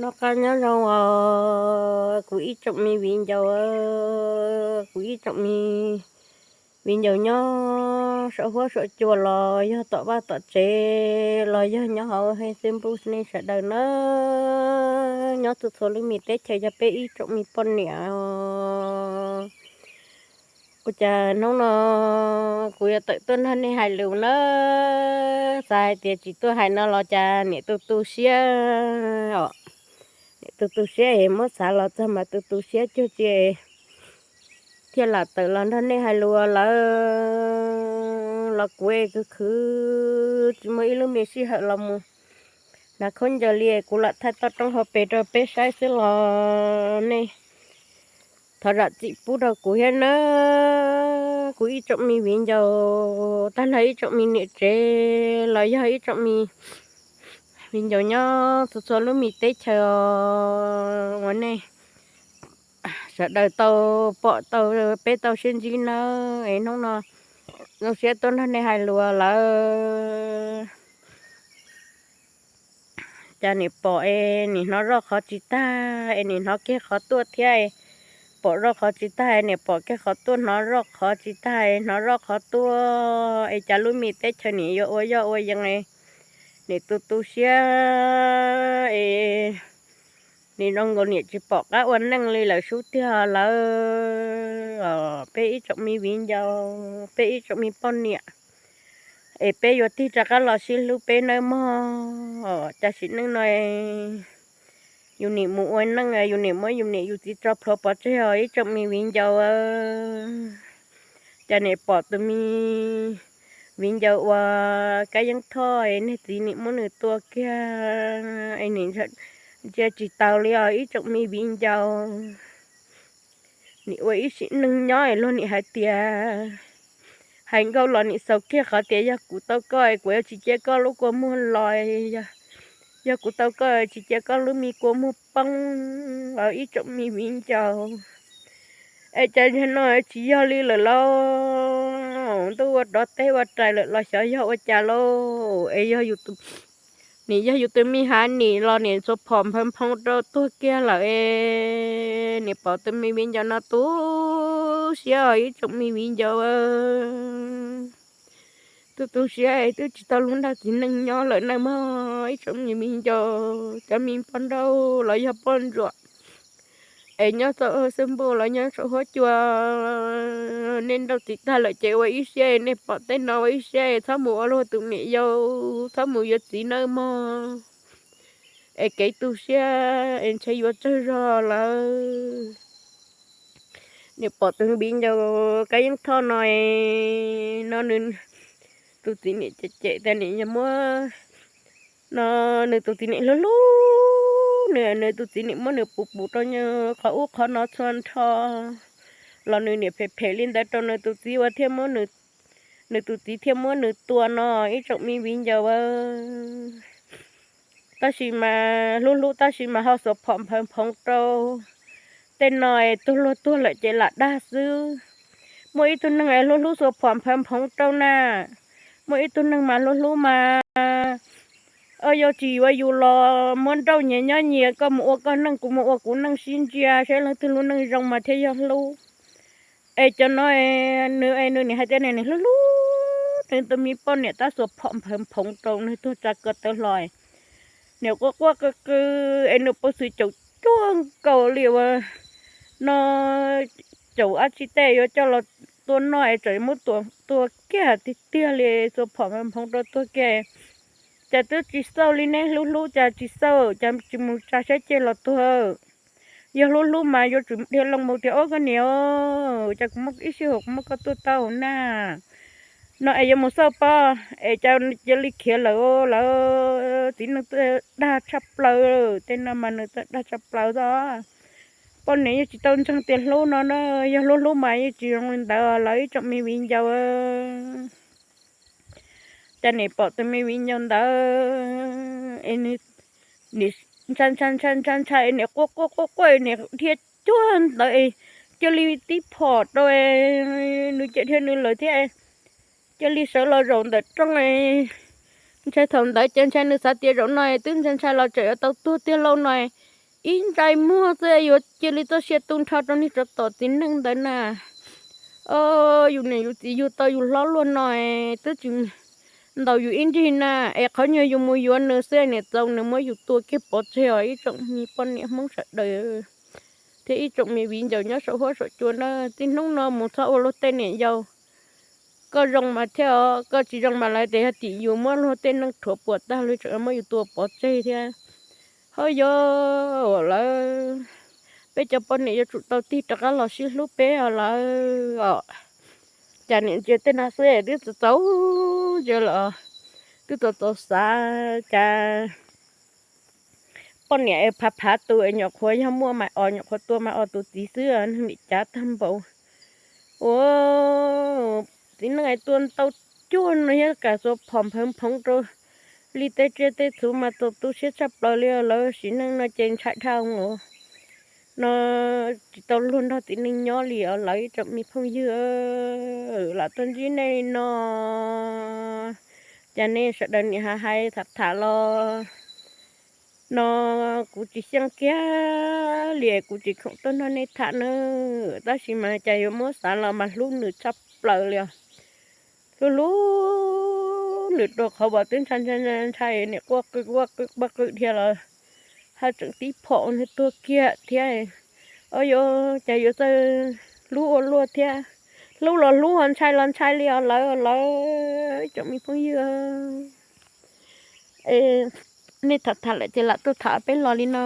Noj qab nyob zoo os kuv ib tsoom me viv ncaus, kuv ib tsoom me viv ncaus nyob saum huab saum cua los yog tom vaj tom tsev los yog nyob hauv Facebook nej sawv daws na, nyob txhua txhua lub me teb chaws yog peb ib tsoom me poj niam. Ua cas hnub no kuv yuav tawm tuaj nrog nej hais lus na, xav hais tias tsis tuaj hais no los cas niam tu tu siab os. Niam tu tu siab es muab xav los txog mas tu tu siab cuag tsi thiaj lam tawm los nrog nej hais lus lawm. Los kuv es khwv khwv tsis muaj ib lub me sij hawm los mus hnav khaub ncaws li, kuv lam thaij toj roob hauv pes rau peb saib xwb los nej thov zam txim pub rau kuv thiab na. Kuv ib tsoom me viv ncaus tag nrho ib tsoom me niam tsev los yog ib tsoom me viv ncaus nyob txhua txhua lub me teb chaws uas nej sawv daws tau pom tau peb tau sib ntsib nawb es hnub no zoo siab tuaj nrog nej hais lus lawm. Cas nim pom es nim hnov zoj qhov tsis tag es nim hnov kiag qhov tuaj thiab, pom zoj qhov tsis tag es nim pom kiag qhov tuaj, hnov zoj qhov tsis tag es hnov zoj qhov tuaj es cas lub me teb chaws nim yuav ua yoj ua yees, nim tu tu siab es nim zoo nkaus niam tsis pom qab ua neej li lawm sub tiag lawm. Peb ib tsoom me viv ncaus, peb ib tsoom me poj niam es peb yuav tig rov qab los sib hlub peb nawb mog. Cas sim neej no yus nim mus ua neej yus nim muab yus niam yus txiv tso plhuav pov tseg os ib tsoom me viv ncaus. Cas nim pom tus me viv ncaus uas Kab Yeeb Thoj es niag txiv nim muab nws tua kiag es nim ntsia tsis taus li os ib tsoom me viv ncaus. Nim ua ib sim neej nyob es luag nim hais tias, hais nkauj los nim xaus kiag qhov tias yog kuv tau koj es kuv yuav tsis cia koj lub kua muag los, yog kuv tau koj tsis cia koj lub me kua muag poob os ib tsoom me viv ncaus. Es cas zaum no tsis yog li lawm lauj, ntuj ua rov teb ua rais lawm los xyov yog ua cas lauj. Es yog yus tus, nim yog yus tus me hav nim los nim txhua phom nphawv nphoo rau tuag kiag lawm es nim pom tus me viv ncaus no tu siab os ib tsoom me viv ncaus. Tu tu siab es twb tsis tau lub nrag txiv neej nyob lawm nawb mog ib tsoom me viv ncaus, cov me poj nrauj los yog poj ntsuam es nyob txoj xab npuj los nyob saum huab cua, nej nrauj txiv tag lawm ces ua ib siab, nej pom tej no ua ib siab, txhob mus ua luag tus niam yau, txhob mus yuav txiv nawb mog. Es kev tu siab es ntshe yuav tsawg zog lawm. Nim pom tus viv ncaus Kab Yeeb Thoj no, no nws tus txiv nim cem cem tias nim yog muab, no nws tus txiv nim hlub hlub nws, nws tus txiv nim muab nws puv puv rau qhov ub qhov no txhua nrho los nws nim phem phem li ntawd rau nws tus txiv uas thiaj muab, nws tus txiv thiaj muab nws tua no ib tsoom me viv ncaus. Tab sis mas hlub hlub tab sis mas ho xuas phom nphawv nphoov rau. Tej no es tuag luag tuag lawm ces lam dag xwb. Muaj ib tug neeg es hlub hlub xuas phom nphawv nphoov rau na. Muaj ib tug neeg mas hlub hlub mas, o, yog tsis yuav yus los muab nrauj nyias nyob nyias, koj mus ua koj neej kuv mus ua kuv neej sib ntsia saib leej twg lub neej zoo mas thiaj yog hlub. Es cov no, nws es nws nim hais tias nws hlub hlub nws tus me poj niam tab xuas phom nphawv nphoov rau nws tuag tsa ko taw hlo. Nim quaj quaj qw qw es nws paub xwv caum cuag nkaus li uas no caum dab tsi tej yuav coj los tua noj es tseem muab tua kiag tiag tiag li, xuas phom nphoo rau tuag kiag. Cas twb tsis xauj li ne, hlub hlub cas tsis xauj, cas tsis mus tsa saib ceg los tuag. Yog hlub hlub mas yuav tsum dhia loo mus tias, ob, koj niam, cas kuv muaj ib sij hawm kuv muab koj tuaj tau na. No es yuav mus xauj pob es cas cia li khiav lawm, lawv txiv neej dag tshaj plaws, tej no mas nws dag tshaj plaws xwb. Poj niam yeej tsis tau ntseeg tias hlub no na, yog hlub hlub mas yeej tsis zoo li ntawd lawv ib tsoom me viv ncaus. Cas nim pom tus me viv ncaus ntawd es nws ntshai ntshai ntshai ntshai ntshai es nim quaj quaj quaj quaj es nim dhia cuag ntawd es cia li tib phom rau, nws cia dhia nws lawm thiab, cia li sawv los zaum ntawm rooj. Ntshai thaum ntawd ces ntshai nws xav tias zaum no twb ntshai ntshai los tseem yuav tau tuag tiag lauj no. ib ntsais muag xwb yuav cia li txoj sia tu nrho rau niag tsov tom txiv neej ntawd na. Os, yus niam yus txiv yug tau yus hlob luaj no twb tsis ntaus yus ib nrig na, es qhov nyuag yus mus yuav nws xwb niam txaus nws muab yus tua kiag pov tseg os ib tsoom me poj niam Hmoob sawv daws thiab ib tsoom me viv ncaus nyob saum huab saum cua na. Txij hnub no mus txhob ua luag tej niam yau. Koj zoo mas thiab os, koj tsis zoo mas lawv tias yog tim yus muab luag tej neej rhuav puas tag li tseem muab yus tua pov tseg thiab. Ho yog lawv, peb cov poj niam yuav tsum tau tig rov qab los sib hlub peb os lawv os. Cas niam ntsia tej no xwb twb txaus txaus ntsia lawm, twb txaus txaus xav cas poj niam phav phav tus es nyuam qhuav yog muaj mas os, nyuam qhuav tua mas os tus txiv xwb, neeg nim cav tag npaum. Ua txiv neej tua ntau cuag no thiab kam xuas phom nphawv nphoov rau li tej tsiaj tej txhu mas txaus tu siab tshaj plaws li. Lawv sim neej no ces ntshai dhau no tsis tau luag nrog txiv neej nyob li os lawv ib tsoom me phooj ywg. Lam tuaj ntsib nej li no, cas nej sawv daws niam hais hais tham tham los no kuv tsis xyeej kiag li, kuv tsis khoom tuaj nrog nej tham na. Tab sis mas cas yuav muab xav los mas hlub nws tshaj plaws li os. Hlub hlub nws rau qhov uas twb ntshai ntshai ntshai nim quaj qw quaj qw quaj qw dhia los haj tseem tib phom nws tuag kiag thiab. Os, yuav cas yuav txawj hlub ua luaj thiab. Hlub los hlub ho ntshai los ntshai li os lawv, lawv cov me phooj ywg. Nej tham tham lawm ces lam tuaj tham peb los li no.